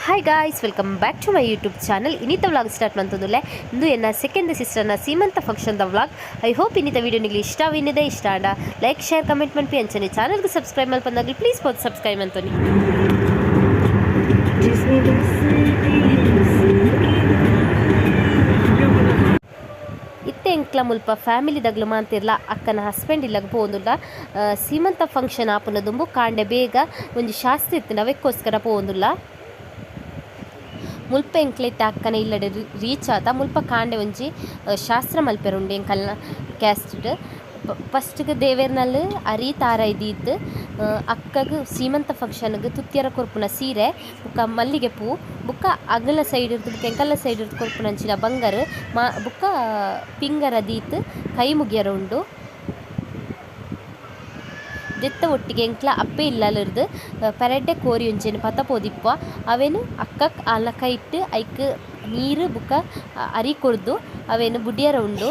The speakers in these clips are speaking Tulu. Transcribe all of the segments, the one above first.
Hi guys, welcome back to my YouTube channel. ಇನಿತ vlog start ಮಂತೊಂದುಲ್ಲೆ. ಇಂದು ಎನ್ನ ಸೆಕೆಂಡ್ ಸಿಸ್ಟರ್ನ ಸೀಮಂತ function the vlog. I hope ಇನಿತ ವಿಡಿಯೋ ನಿಗ್ಲಿ ಇಷ್ಟವಿನಿದೆ. ಇಷ್ಟ ಆಂಡ ಲೈಕ್, ಶೇರ್, ಕಮೆಂಟ್ ಮನ್ಪಿ. ಅಂಚನೆ ಚಾನಲ್ಗೆ ಸಬ್ಸ್ಕ್ರೈಬ್ ಮಲ್ಪಂದಾಗ್ಲಿ ಪ್ಲೀಸ್ ಪೋದು ಸಬ್ಸ್ಕ್ರೈಬ್ ಮಂತೊನಿ. ಇತ್ತೆ ಎಂಕ್ಲ ಮುಲ್ಪ ಫ್ಯಾಮಿಲಿ ದಗ್ಲು ಮಾಂತಿರ್ಲ ಅಕ್ಕನ ಹಸ್ಬೆಂಡ್ ಇಲ್ಲಗ್ ಪೋವೊಂದುಲ್ಲ. ಸೀಮಂತ ಫಂಕ್ಷನ್ ಆಪುನ ದುಂಬು ಕಾಂಡೆ ಬೇಗ ಒಂಜಿ ಶಾಸ್ತ್ರ ಇತ್ತಿನ, ಅವೆಕ್ಕೋಸ್ಕರ ಪೋವೊಂದುಲ್ಲ. ಮುಲ್ಪ ಎಂಕ್ಲ ಇತ್ತೆ ಅಕ್ಕನ ಇಲ್ಲಡೆ ರೀಚ್ ಆತ. ಮುಲ್ಪ ಕಾಂಡೆ ಒಂಜಿ ಶಾಸ್ತ್ರ ಮಲ್ಪೆರುಂಡು ಎಂಕಲ್ನ ಕ್ಯಾಸ್ಟ್. ಫಸ್ಟ್ ದೇವೆರ್ನಲ್ ಅರಿ ತಾರಾಯಿ ದೀತ್, ಅಕ್ಕಗ್ ಸೀಮಂತ ಫಂಕ್ಷನ್ ಗ್ ತುತ್ಯರ ಕೊರ್ಪುನ ಸೀರೆ ಬೊಕ್ಕ ಮಲ್ಲಿಗೆ ಪೂ ಬೊಕ್ಕ ಅಗಲ ಸೈಡ್ ರ್ದ್ ಬೊಕ್ಕ ಎಂಕಲ್ನ ಸೈಡ್ ರ್ದ್ ಕೊರ್ಪುನಂಚಿನ ಬಂಗಾರ್ ಮಾ ಬೊಕ್ಕ ಪಿಂಗಾರ ದೀತ್ ಕೈ ಮುಗಿಯರ ಉಂಡು. ದೆತ್ತ ಒಟ್ಟಿಗೆ ಎಂಕ್ಲ ಅಪ್ಪೆ ಇಲ್ಲಲ್ರ್ದ್ ಪೆರಡ್ಡೆ ಕೋರಿ ಒಂಜೆನ್ ಪತ ಪೋದಿಪ್ಪುವ. ಅವೆನ್ ಅಕ್ಕಕ್ ಆಲ್ನ ಕೈಟ್ ಐಕ್ ನೀರ್ ಬೊಕ್ಕ ಅರಿ ಕೊರ್ದು ಅವೆನ್ ಬುಡಿಯರ ಉಂಡು.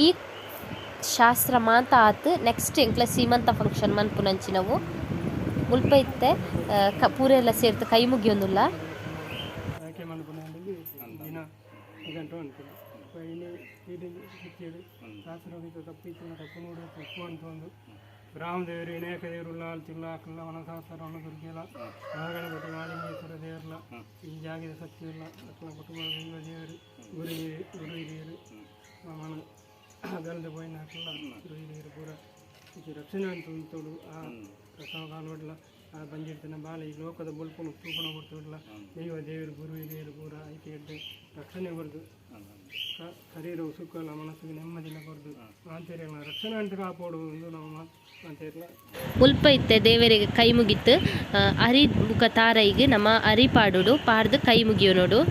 ಈ ಶಾಸ್ತ್ರ ಮಾತ ಆತ್ ನೆಕ್ಸ್ಟ್ ಎಂಕ್ಲ ಸೀಮಂತ ಫಂಕ್ಷನ್ ಮನ್ಪುನಂಚಿನವು. ಮುಲ್ಪ ಇತ್ತೆ ಪೂರೆಲ ಸೇರ್ದ್ ಕೈ ಮುಗಿಯೊಂದುಲ್ಲ. ಆಯ್ಕೆ ಮನ್ಪುನ ದಿನ ಗಂಟೆ ಉಂಟು. ಇನಿ ಇಡೀ ಶಾಸ್ತ್ರ ತಪ್ಪು ಇತ್ತಿನ ತಪ್ಪು ನೋಡು ತಪ್ಪು ಅಂತ ಒಂದು ರಾಮದೇವರು, ವಿನಾಯಕ ದೇವರುಲ್ಲ, ಅಲ್ತಿಲ್ಲ ಅಕ್ಕಲ್ಲ ವನಸಾಸರ ದುರ್ಗೆಲ ಮಹಾಗಣಪತಿ, ಮಹಾಲಿಂಗೇಶ್ವರ ದೇವರುಲ, ಈ ಜಾಗದ ಸತ್ಯವಿಲ್ಲ, ಅಕ್ಕಲ ಕುಟುಂಬದ ದೈವ ದೇವರು, ಗುರು ಗುರು ಹಿರಿಯರು, ಮನ ಅಗಲದ ಪೋಯಿನ ಅಕ್ಕಲ ಗುರು ಹಿರಿಯರು ಪೂರ ಈ ರಕ್ಷಣೆ ಅಂತ ಉಂತೋಡು. ಆ ಪ್ರಸವ ಕಾಲೋಡ್ಲ ಆ ಬಂಜಿಡ್ತನ ಬಾಲ ಈ ಲೋಕದ ಬೊಲ್ಪುನು ತೂಪಣ ಕೊಡ್ತೋಡ್ಲ ದೈವ ದೇವರು ಗುರು ಹಿರಿಯರು ಪೂರ ಐಕೆ ಎಡ್ಡೆ ರಕ್ಷಣೆ ಕೊರ್ದು, ಶರೀರವು ಸುಖ ಅಲ್ಲ, ಮನಸ್ಸಿಗೆ ನೆಮ್ಮದಿನ ಕೊರ್ದು ಮಾಂತೇರಿಯಲ್ಲ ರಕ್ಷಣೆ ಅಂತ ಕಾಪಾಡು ಒಂದು ನಮ್ಮ ಮಾಂತೇರ್ಲ. ಮುಲ್ಪ ಇತ್ತೆ ದೇವರಿಗೆ ಕೈ ಮುಗಿತ್ತು ಅರಿ ಬುಕ ತಾರೈಗ್ ನಮ್ಮ ಅರಿ ಪಾಡೋಡು, ಪಾಡ್ದು ಕೈ ಮುಗಿಯೋ ನೋಡು.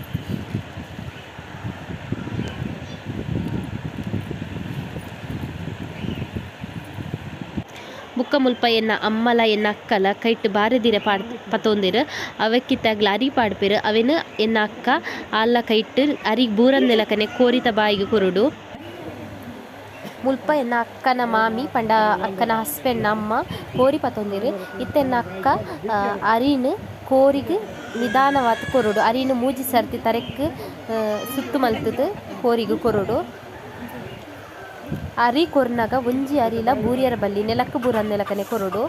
ಬುಕ್ಕ ಮುಲ್ಪ ಎನ್ನ ಅಮ್ಮಲ ಎನ್ನ ಅಕ್ಕಲ ಕೈಟ್ ಬಾರೆದಿರ ಪಾಡ್ ಪತೊಂದಿರು. ಅವಕ್ಕಿತ್ತಾಗ್ಲ ಅರಿ ಪಾಡ್ಪೆರು. ಅವೆನ್ ಎನ್ನ ಅಕ್ಕ ಆಲ್ಲ ಕೈಟ್ ಅರಿ ಬೂರಂದೆಲಕನೆ ಕೋರಿತ ಬಾಯಿಗೆ ಕೊರಡು. ಮುಲ್ಪ ಎನ್ನ ಅಕ್ಕನ ಮಾಮಿ ಪಂಡ ಅಕ್ಕನ ಹಸ್ಬೆಂಡ್ ಅಮ್ಮ ಕೋರಿ ಪತೊಂದಿರು. ಇತ್ತೆ ಎನ್ನ ಅಕ್ಕ ಅರಿನ್ ಕೋರಿಗ್ ನಿಧಾನವಾತ್ ಕೊರಡು. ಅರಿನ್ ಮೂಜಿ ಸರ್ತಿ ತರೆಕ್ ಸುತ್ತು ಮಲ್ತುದು ಕೋರಿಗ್ ಕೊರಡು. ಅರಿ ಕೊರ್ನಗ ಒಂಜಿ ಅರಿಲ ಬೂರಿಯರ ಬಲ್ಲಿ, ನೆಲಕ್ ಬೂರಂದೆಲಕನೆ ಕೊರಡು.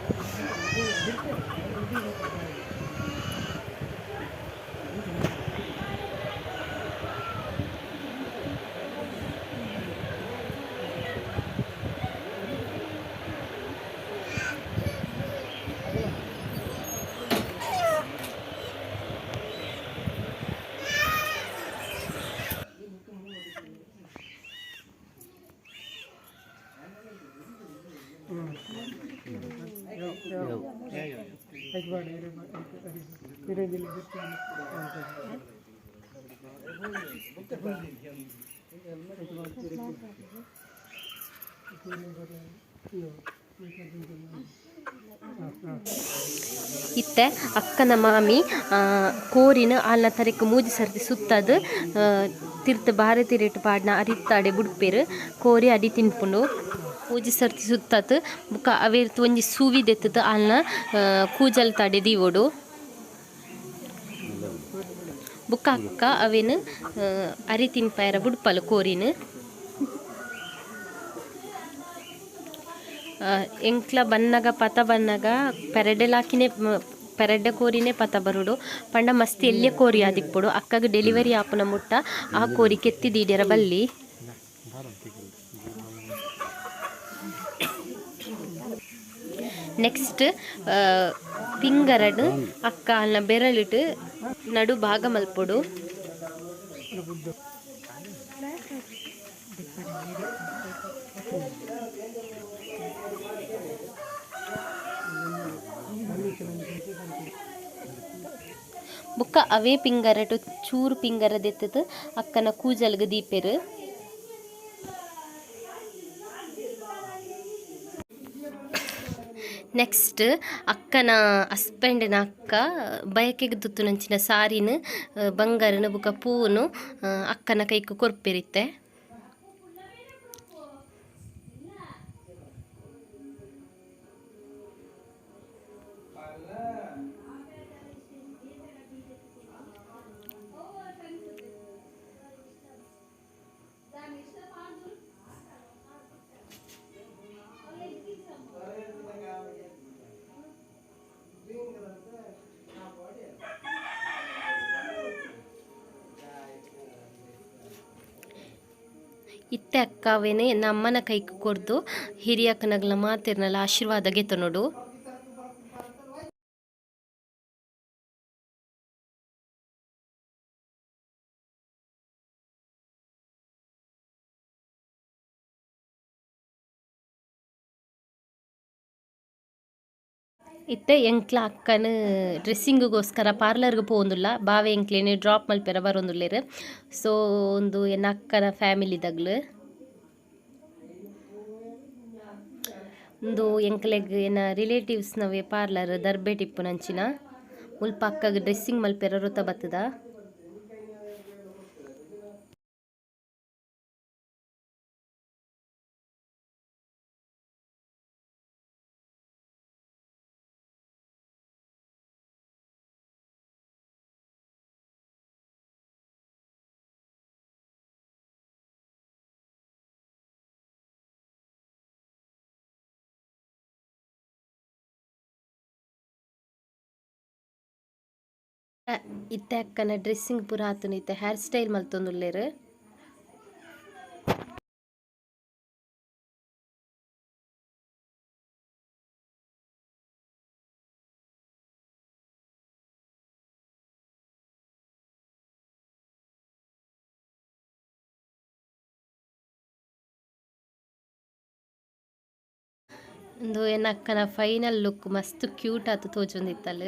ಇತ್ತೆ ಅಕ್ಕನ ಮಾಮಿ ಕೋರಿನ ಆಲ್ನ ತರೆಕ್ ಮೂಜಿ ಸರ್ತಿ ಸುತ್ತದು ತಿರ್ತ್ ಬಾರೆ ತಿರಿಟ್ ಪಾಡ್ನ ಅರಿತ್ತಾಡೆ ಬುಡ್ಪೆರ್. ಕೋರಿ ಅಡಿ ತಿನ್ಪುಂಡು. ಮೂಜಿ ಸರ್ತಿ ಸುತ್ತತ್ ಬುಕ್ಕ ಅವೇರ್ತು ಒಂಜಿ ಸೂವಿ ದೆತ್ತುದು ಆಲ್ನ ಕೂಜಲ್ ತಡೆ ದೀವೊಡು. ಬುಕ್ಕ ಅಕ್ಕ ಅವೇನು ಅರಿ ತಿನ್ಪಾಯರ ಬುಡ್ಪಲು ಕೋರಿನ. ಎಂಕ್ಲ ಬನ್ನಗ ಪತ ಬನ್ನಗ ಪೆರಡೆಲಾಕಿನೆ ಪೆರಡ್ಡೆ ಕೋರಿನೇ ಪತ ಬರುಡು. ಪಂಡ ಮಸ್ತ್ ಎಲ್ಯ ಕೋರಿ ಆದಿಪ್ಪೊಡು. ಅಕ್ಕಗ್ ಡೆಲಿವರಿ ಆಪುನ ಮುಟ್ಟ ಆ ಕೋರಿ ಕೆತ್ತಿ ದೀಡ್ಯರ ಬಲ್ಲಿ. ನೆಕ್ಸ್ಟ್ ಪಿಂಗರಡ್ ಅಕ್ಕ ಅಲ್ನ ಬೆರಳಿಟ್ಟು ನಡು ಭಾಗ ಮಲ್ಪೊಡು. ಬುಕ್ಕ ಅವೇ ಪಿಂಗರಟ್ ಚೂರು ಪಿಂಗರ ದೆತ್ತದು ಅಕ್ಕನ ಕೂಜಲ್ಗ್ ದೀಪೆರ್. ನೆಕ್ಸ್ಟ್ ಅಕ್ಕನ ಹಸ್ಬೆಂಡ್ನ ಅಕ್ಕ ಬಯಕೆಗ್ ತುತ್ತುನಂಚಿನ ಸಾರಿನ್, ಬಂಗಾರನ ಬುಕ್ಕ ಪೂನು ಅಕ್ಕನ ಕೈಕ್ ಕೊರ್ಪೆರಿತ್ತೆ. ಇತ್ತೆ ಅಕ್ಕವೇನೆ ಎನ್ನ ಅಮ್ಮನ ಕೈಕ್ ಕೊರ್ದು ಹಿರಿಯಕ್ಕನಗ್ಲ ಮಾತೆರ್ನಲ ಆಶೀರ್ವಾದ ಗೆತೊನೊಡು. ಇತ್ತೆ ಎಂಕ್ಲ ಅಕ್ಕನ ಡ್ರೆಸ್ಸಿಂಗುಗೋಸ್ಕರ ಪಾರ್ಲರ್ಗ್ ಪೋವೊಂದುಲ್ಲ. ಬಾವೆ ಎಂಕ್ಲೆನ್ ಡ್ರಾಪ್ ಮಲ್ಪೆರ ಬರೊಂದುಲ್ಲೆರ್. ಸೊ ಉಂದು ಎನ್ನ ಅಕ್ಕನ ಫ್ಯಾಮಿಲಿ ದಗ್ಲು. ಉಂದು ಎಂಕ್ಲೆಗ್ ಎನ್ನ ರಿಲೇಟಿವ್ಸ್ ನವೇ ಪಾರ್ಲರ್ ದರ್ಬೆ ಇಪ್ಪುನಂಚಿನ. ಮುಲ್ಪ ಅಕ್ಕಗ್ ಡ್ರೆಸ್ಸಿಂಗ್ ಮಲ್ಪೆರ ರೊತ ಬತ್ತುದ. ಇತ್ತೆ ಅಕ್ಕನ ಡ್ರೆಸ್ಸಿಂಗ್ ಪೂರ ಆತುಂಡು. ಇತ್ತೆ ಹೇರ್ ಸ್ಟೈಲ್ ಮಲ್ತೊಂದುಲ್ಲೆರ್. ಉಂದು ಎನ್ನ ಅಕ್ಕನ ಫೈನಲ್ ಲುಕ್ ಮಸ್ತ್ ಕ್ಯೂಟ್ ಆತು ತೋಜೊಂದಿತ್ತಲ್.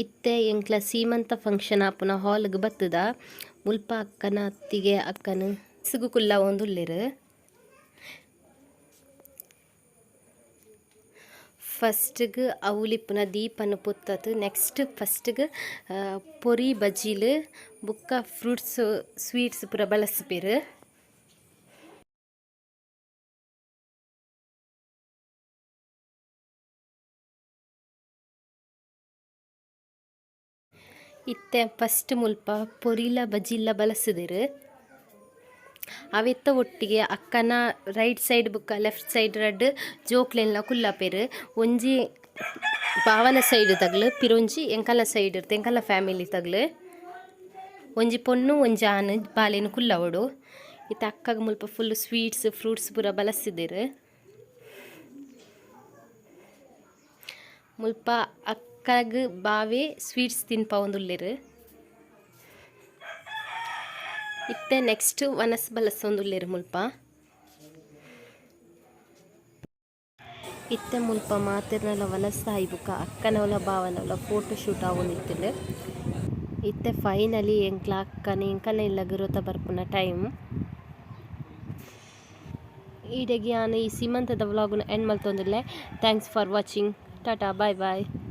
ಇತ್ತೆ ಎಂಕ್ಲ ಸೀಮಂತ ಫಂಕ್ಷನ್ ಆಪುನ ಹಾಲ್ಗ್ ಬತ್ತುದ. ಮುಲ್ಪ ಅಕ್ಕನ ಅತ್ತಿಗೆ ಅಕ್ಕನ ಸುಗು ಕುಲ್ಲವೊಂದುಲ್ಲೆರ್. ಫಸ್ಟ್ಗ್ ಅವ್ಲಿಪ್ಪುನ ದೀಪನ್ ಪೊತ್ತತ್ ನೆಕ್ಸ್ಟ್ ಫಸ್ಟ್ಗ್ ಪೊರಿ ಬಜಿಲ್ ಬೊಕ್ಕ ಫ್ರೂಟ್ಸ್ ಸ್ವೀಟ್ಸ್ ಪೂರ ಬಳಸುಪೆರ್. ಇತ್ತೆ ಫಸ್ಟ್ ಮುಲ್ಪ ಪೊರಿಲ ಬಜಿಲ್ಲ ಬಳಸುದೆರ್. ಅವೆತ್ತ ಒಟ್ಟಿಗೆ ಅಕ್ಕನ ರೈಟ್ ಸೈಡ್ ಬೊಕ್ಕ ಲೆಫ್ಟ್ ಸೈಡ್ ರಡ್ಡ್ ಜೋಕ್ಲೆನ್ಲ ಕುಲ್ಲಪೆರ್. ಒಂಜಿ ಬಾವನ ಸೈಡ್ ತಗ್ಲು ಪಿರೊಂಜಿ ಎಂಕಲ್ನ ಸೈಡ್ ಎಂಕಲ್ನ ಫ್ಯಾಮಿಲಿ ತಗ್ಲು. ಒಂಜಿ ಪೊಣ್ಣು ಒಂಜಿ ಆನ್ ಬಾಲೆನ್ ಕುಲ್ಲವೊಡು. ಇತ್ತೆ ಅಕ್ಕಗ್ ಮುಲ್ಪ ಫುಲ್ ಸ್ವೀಟ್ಸ್ ಫ್ರೂಟ್ಸ್ ಪೂರ ಬಳಸಿದೆರ್. ಮುಲ್ಪ ಅಕ್ಕಗ್ ಬಾವೆ ಸ್ವೀಟ್ಸ್ ತಿನ್ಪಾವೊಂದುಲ್ಲೆರ್. ಇತ್ತೆ ನೆಕ್ಸ್ಟ್ ವನಸ್ ಬಲಸೊಂದುಲ್ಲೆರ್ ಮುಲ್ಪ. ಇತ್ತೆ ಮುಲ್ಪ ಮಾತೆರ್ನಲ ವನಸ್ ಆಯಿ ಬೊಕ್ಕ ಅಕ್ಕನವಲ ಬಾವನವಲ ಫೋಟೋ ಶೂಟ್ ಆವೊಂದಿತ್ತುಂಡು. ಇತ್ತೆ ಫೈನಲಿ ಎಂಕ್ಲ ಅಕ್ಕನ ಎಂಕಲ್ನ ಇಲ್ಲಗ್ ರೊತ ಬರ್ಪುನ ಟೈಮ್. ಈಡೆಗ್ ಯಾನ್ ಈ ಸೀಮಂತದ ವ್ಲಾಗ್ ನು and ಮಲ್ತೊಂದುಲ್ಲೆ. Thanks for watching. Tata, bye bye.